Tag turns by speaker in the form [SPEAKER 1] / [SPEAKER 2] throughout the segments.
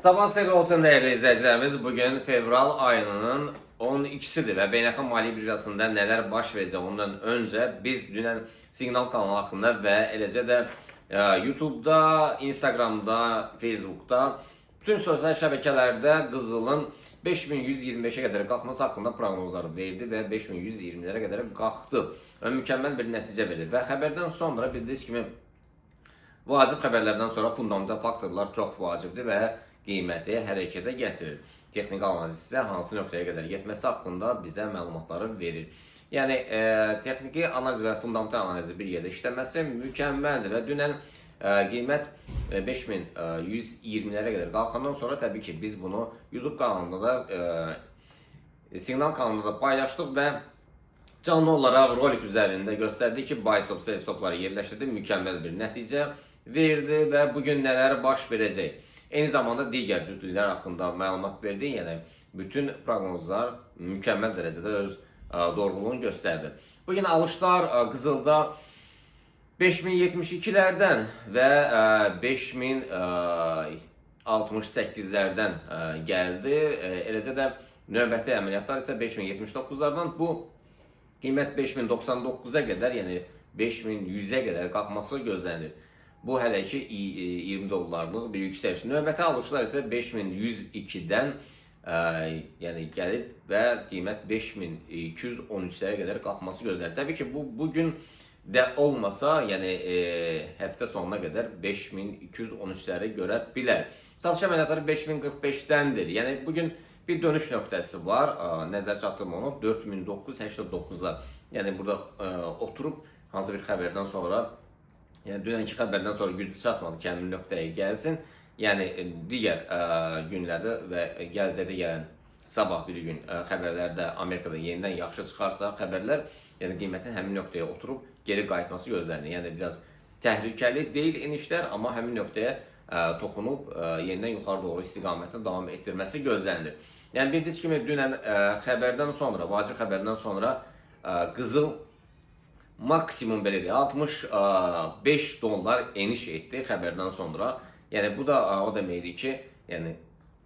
[SPEAKER 1] Sabah xeyir olsun dəyərli izləyicilərimiz. Bugün fevral ayının 12-sidir və beynəlxalq maliyyə birjasında nələr baş verəcək, ondan öncə biz dünən Siqnal kanalı haqqında və eləcə də YouTube'da, Instagram'da, Facebook'da, bütün sosial şəbəkələrdə qızılın 5125-ə qədər qalxması haqqında proqnozlar verdi və 5120-lərə qədər qalxdı və mükəmməl bir nəticə verir. Və xəbərdən sonra bildiyiniz kimi vacib xəbərlərdən sonra fundamental faktorlar çox vacibdir və qiyməti hərəkətə gətirir. Texniki analiz isə hansı nöqtəyə qədər getməsi haqqında bizə məlumatları verir. Yəni texniki analiz və fundamental analizi bir yerdə işləməsi mükəmməldir və dünən qiymət 5120-lərə qədər qalxandan sonra təbii ki, biz bunu YouTube kanalında da Siqnal kanalında da paylaşdıq və canlı olaraq rolik üzərində göstərdi ki, buy stop, sell stopları yerləşdirdi, mükəmməl bir nəticə verdi və bugün nələr baş verəcək. Eyni zamanda digər cütlüklər haqqında məlumat verdi. Yəni bütün proqnozlar mükəmməl dərəcədə öz doğruluğunu göstərdi. Bugün alışlar qızılda 5072-lərdən və 5068-lərdən gəldi. Eləcə də növbəti əməliyyatlar isə 5079-lardan, bu qiymət 5099-a qədər, yəni 5100-ə qədər qalxması gözlənilir. Bu hələ ki 20 dollarlıq bir yüksəliş. Növbəti alışlar isə 5102-dən yəni gəlib və qiymət 5213-lərə qədər qalxması gözlənilir. Təbii ki, bu bugün də olmasa, yəni həftə sonuna qədər 5213-ləri görə bilər. Satış əməliyyatları 5045-dəndir. Yəni bugün bir dönüş nöqtəsi var. Nəzər çatdırma onu 4989-a. Yəni burada oturub hansı bir xəbərdən sonra, yəni dünənki xəbərdən sonra gücü çatmadı ki, həmin nöqtəyə gəlsin. Yəni digər günlərdə və gələcəkdə gələn sabah bir gün xəbərlərdə Amerikada yenidən yaxşı çıxarsa xəbərlər, yəni qiymətin həmin nöqtəyə oturub geri qayıtması gözlənilir. Yəni biraz təhlükəli deyil enişlər, amma həmin nöqtəyə toxunub yenidən yuxarı doğru istiqamətini davam etdirməsi gözlənilir. Yəni bildiyiniz kimi dünən xəbərdən sonra, vacib xəbərdən sonra qızıl maksimum belə deyək 65 dollar eniş etdi xəbərdən sonra. Yəni bu da o deməkdir ki, yəni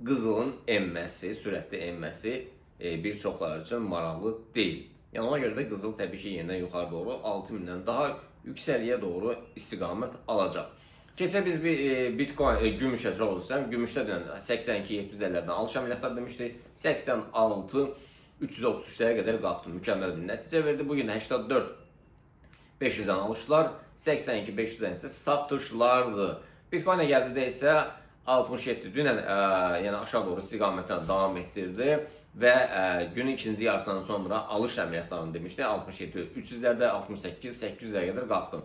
[SPEAKER 1] qızılın enməsi, sürətli enməsi bir çoxları üçün maraqlı deyil. Yəni ona görə də qızıl təbii ki, yenidən yuxarı doğru 6000-dən daha yüksəliyə doğru istiqamət alacaq. Keçək biz bir Bitcoin gümüşə, çox üzr istəyirəm. Gümüşdə dünən 82 750-lərdən alış əməliyyatları demişdik. 86 333-lərə qədər qalxdı. Mükəmməl bir nəticə verdi. Bugün 84 500-dən alışlar, 82 500-dən isə satışlardır. Bitcoin-ə gəldikdə isə 67 dünən yəni aşağı doğru istiqamətlə davam etdirdi və günün ikinci yarısından sonra alış əməliyyatlarını demişdi. 67 300-lərdə, 68 800-lərə qədər qalxdı.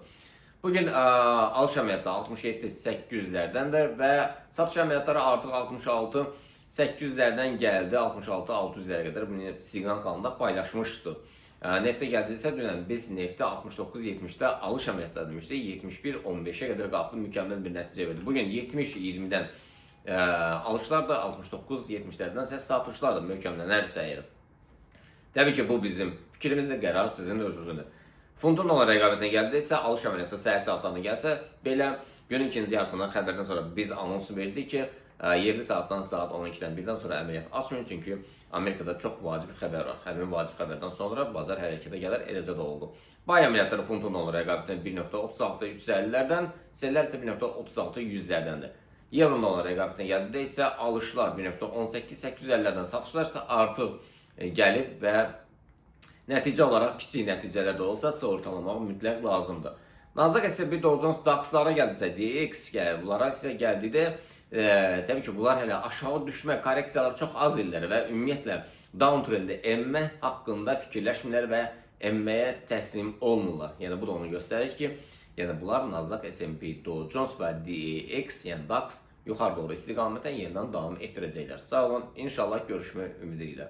[SPEAKER 1] Bugün alış əməliyyatları 67 800-lərdəndir və satış əməliyyatları artıq 66 800-lərdən gəldi, 66 600-lərə qədər bunu Siqnal kanalında paylaşmışdı. Neftə gəldiksə dünən biz neftə 69.70-də alış əməliyyatları demişdik. 71.15-ə qədər qalxdı, mükəmməl bir nəticə verdi. Bugün 70.20-dən alışlar da, 69.70-lərdən isə satışlar da möhkəmlənərsə əgər. Təbii ki, bu bizim fikrimizdir, qərar sizin özünüzündür. Funtun dollar rəqabətinə gəldiksə, alış əməliyyatı səhər saatlarına gəlsə, belə günün ikinci yarısından xəbərdən sonra biz anonsu verdik ki, yerli saatdan saat 12-dən 1-dən sonra əməliyyat açmayın, çünki Amerikada çox vacib bir xəbər var. Həmin vacib xəbərdən sonra bazar hərəkətə gələr, eləcə də oldu. Buy əməliyyatları funtun dollar rəqabətinə 1.36 350-lərdən, selllər isə 1.36 100-lərdəndir. Euro dollar rəqabətinə gəldikdə isə alışlar 1.18 850-lərdən, satışlar isə artıq gəlib və nəticə olaraq kiçik nəticələr də olsa sığortalamaq mütləq lazımdır. Nasdaq, S&P, Dow Jones, DAX-lara gəldiksə, DX gəlir, bunlara isə gəldikdə təbii ki, bunlar hələ aşağı düşmə, korreksiyalar çox az illər və ümumiyyətlə downtrenddə enmə haqqında fikirləşmirlər və enməyə təslim olmurlar. Yəni bu da onu göstərir ki, yəni bunlar Nasdaq, S&P, Dow Jones və DX, yəni DAX yuxarı doğru istiqamətə yenidən davam etdirəcəklər. Sağ olun. İnşallah görüşmək ümidi ilə.